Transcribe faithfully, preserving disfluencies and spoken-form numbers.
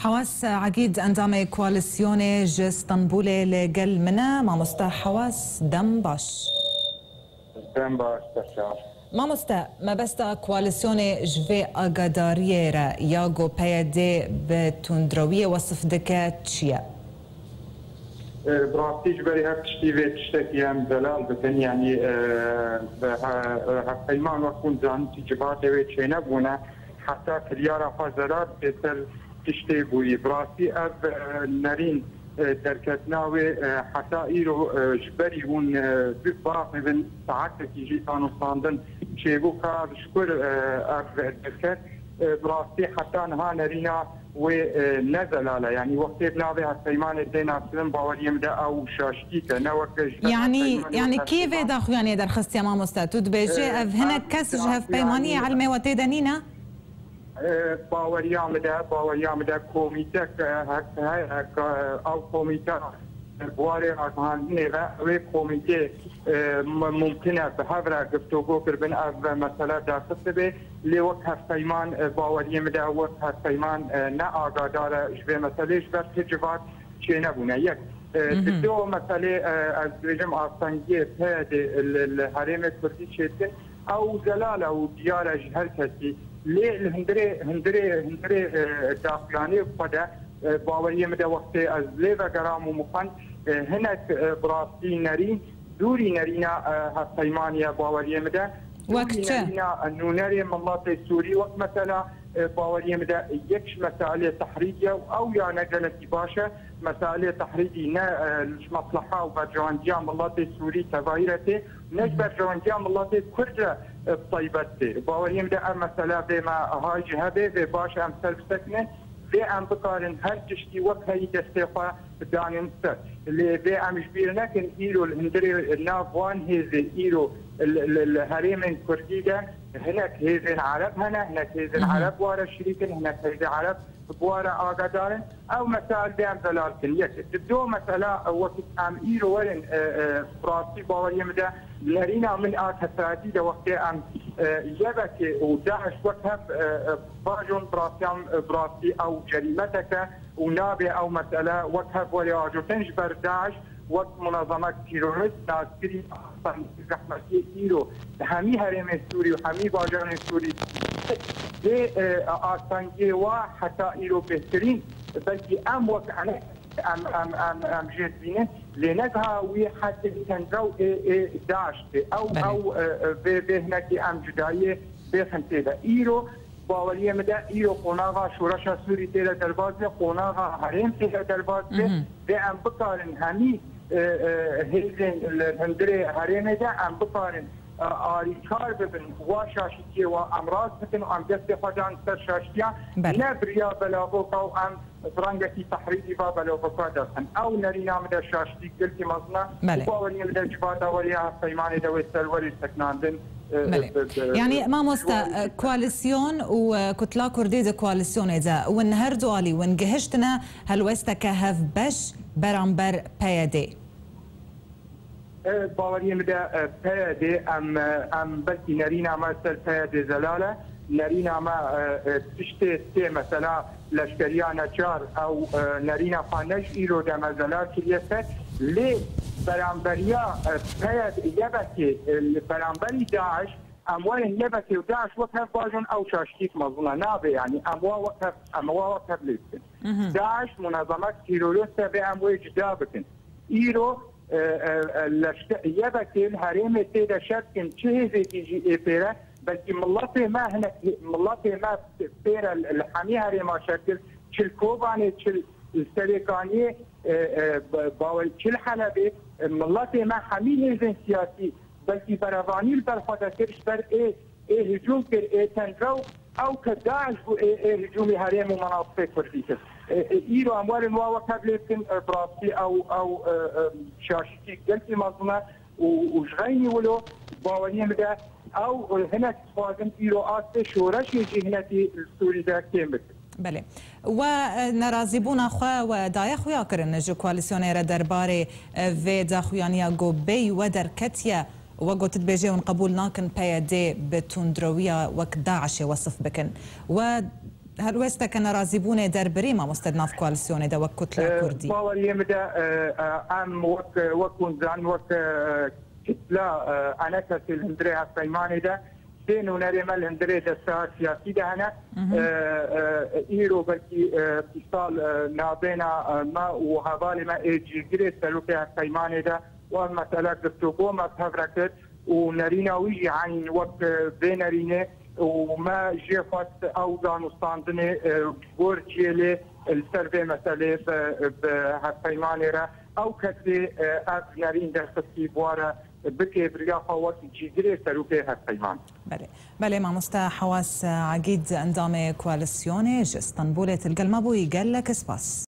Hewas Egîd, endamê koalîsyonê ji Stenbolê li gel min e. Mamoste Hewas, dem baş. Dem baş, serçav. Mamoste, mebesta koalîsyonê ji vê agadariyê re ya ku P Y D bi tundrewiyê wesif dike çi ye? E, bi rastî ji berî her tiştî vê tiştekî em zelal bikin, yanî, e, bi he-, e, hevpeyman wek hûn zanîn, civakê wê çênebûne, heta kiryara xwe zelal bê ser tiştê bûyî. Bi rastî ev, e, nerîn, e, derketina wê, e, heta îro, e, ji berî hûn, e, bi-, biaxivin, saetekî jî danûstandin çêbû, ka ji kur, e, ev derket, e, bi rastî heta niha nerîna wê, e, ne zelal e. Yanî wextê bi navê hevpeymanê tê nasîbin, baweriyê min de ew şaştî ke, ne weke ji ber Yanî, hevpeymanê yanî wek kî vê hevpeyman. Daxuyaniyê derxistiye, mamoste? Tu dibêjî, E, ev hinek kes ji hevpeymaniyê, e, ilmê we tê de nîne? E, baweriya min de, baweriya min de komîtek, e, hek, he-, hek, e, ew komîte bi warê ragihandinê ve, wê komîtê, e, m-, mumkin e bi hev re guftûgo kiribin, ev mesele derxistibe. Lê wek hevpeyman, e, baweriyê min de wek hevpeyman, e, ne agadar e ji vê meselê, ji ber ti civak çênebûne. Yek, e, di do meselê, e, ez dibêjim astengiyê P Y D li, li herêmê Kurdî çêdikin, ew zelal e û diyar e ji her kesî. Lê li hundirê, hundirê, hundirê, e, daxuyaniyê xwe de, e, baweriyê min de wextê ez lê vegeram û min xwend, e, hinek, e, bi rastî nerîn, dûrî nerîna, e, hevpeymanî ye baweriyê min de. Wek Dûrî çi? Nerîna, e, nûnerê miletê Sûrî, wek mesela, e, baweriyê min de yek ji mesailê tehrîdî ye û ew ya ne gelekî baş e. Mesailê tehrîdî ne, e, ji mesleha û berjewendiya miletê Sûrî tevayî re tê, ne ji berjewendiya miletê Kurd re, e, bi taybet tê. Baweriyê min de ev mesele vê me ha jî hebe, vê baş e em ser bisekinin, vê em bikarin her tiştî wek heyî destê xwe bidanin ser. Lê vê em ji bîr nekin, îro li hundirê nav wan hêzê îro li, li, li herêmên Kurdî de hinek hêzên Ereb hene, hinek hêzên Ereb ware şirîk in, hinek hêzên Ereb bi wa re agadar in. Ew mesail dê em zelal bikin. Yek. Di do mesela, e, wekî em îro werin, e, e, bi rastî baweriyê min de nerîna min a kesayetî de wextê em, e, YBKê û DAIŞ wek hev, e, e, bajon bi rastî em, e, bi rastî ew cerîmeteke û nabê ew mesele wek hev werê ajortin ji ber DAIŞ wek munezemek terorist naskirî zehmetiyê îro di hemî herêmê Sûrî û hemî bajarên Sûrî dê, e, astengiyê wa heta îro bêhtirîn, belkî em wek ene-, em, em, em, em jê dibînin, lê ne giha wî hetê tendrew ê, ê DAIŞ tê. Ew, Belê. ew, e, e, vê, vê hinekî em cudayiyê bêxin tê de. Îro baweriyê min de îro qonaxa şoreşa Sûrî tê de derbas be, qonaxa herêm tê de derbas be. Mhm. Vê em bikarin hemî, e, e, hêzên li hundirê herêmê de em bikarin, e, alîkar bibin wa şaşîtiyê wa em rast bikin û em destê xwe dan ser şaştiya, Belê. ne bi riya belavoka û em bi rengekî tehrîdî va belavoka derxin. Ew nerîna min de şaştî gelkî mezin e Belê. û baweriyê min de civata weriya hevpeymanê de wê ser werî sekinandin, e, Belê. bi, bi, Yanî, mamoste, ji wan e, koalîsyon û, e, Kutla Kurdî di koalîsyonê de, win her du alî win gihiştine helwesteke hevbeş beramber P Y D? E, baweriyê min de, e, P Y D, em, e, em belkî nerîna me ser P Y D zelal e. Nerîna me, e, e, tiştê tê mesela leşkeriya neçar, ew, e, nerîna xwe ne ji îro de me zelal kiriye ser. Lê beramberiya, e, P Y D, YBKê, e, li beramberî DAIŞ, em werin YBKê û DAIŞ wek hev bajon ew şaştîk mezin e. Nabe yanî em wa wek hev, em wa wek hev lê bikin. Mhm. DAIŞ munezemek terorist e, vê em wê cuda bikin. Îro, e, e, e, leşke-, YBKê li herêmê tê de şer dikin, çi hêzekî jî ê pê re, belkî miletê me hinek, miletê me pê re li, li hemî herêma şer kir, çi li Kobanê, çi li Serêkaniyê, e, e, ba-, bawer, çi li Helebê, e, miletê me hemî hêzên siyasî belkî berevanî li ber xwe de kir, ji ber ê ê hicûm kir, ê tendrew, ew ke DAIŞ bû, ê, ê hicûmî herêm û menatixê Kurdî kir. E, e, îro em werin wa wek hev lê bikin, e, bi rastî ew, ew, e, e, şaşîtî gelkî mezin e û, û ji xeynî wilo baweriyê min de ew, e, hinek dixwazin îro astê şoreşê jî hinekî li Sûrî de kêm bikin. Belê. We, e, nerazîbûna xwe we daye xuya kirin ji koalîsyonê re derbarê, e, vê daxuyaniya ku bêyî we derketiye, we got dibêje hûn qebûl nakin P Y D bi tundrewiya wek DAIŞê wesif bikin. We Helwesteke nerazîbûnê derbirî mamoste di nav koalîsyonê de wek kutle kurdî. Baweriyê min de, e, e, em wek, wek hûn zanin, wek, e, kitla, e, enekesê li hundirê hevpeymanê de sê nûnerê me li hundirê desteya siyasî de hene. E, e, îro belkî, e, îsal, e, nabêna, e, me û hevalê me ê cîgirê serokê hevpeymanê de û ev mesele giftûgo me bi hev re kir û nerîna wî jî eyn wek, e, vê nerînê û me jê xwest ew danûstandinê, e, gor ciyê lê li ser vê meselê bi, bi hevpeymanê re ew kesê, e, ev nerîn derxistî bi wa re bike bi riya xwe wek cîgirê serokê hevpeyman. Belê. Belê, mamoste Hewas Agîd, endamê koalîsyonê ji Stenbolê, tu li gel me bûyî, gelek spas.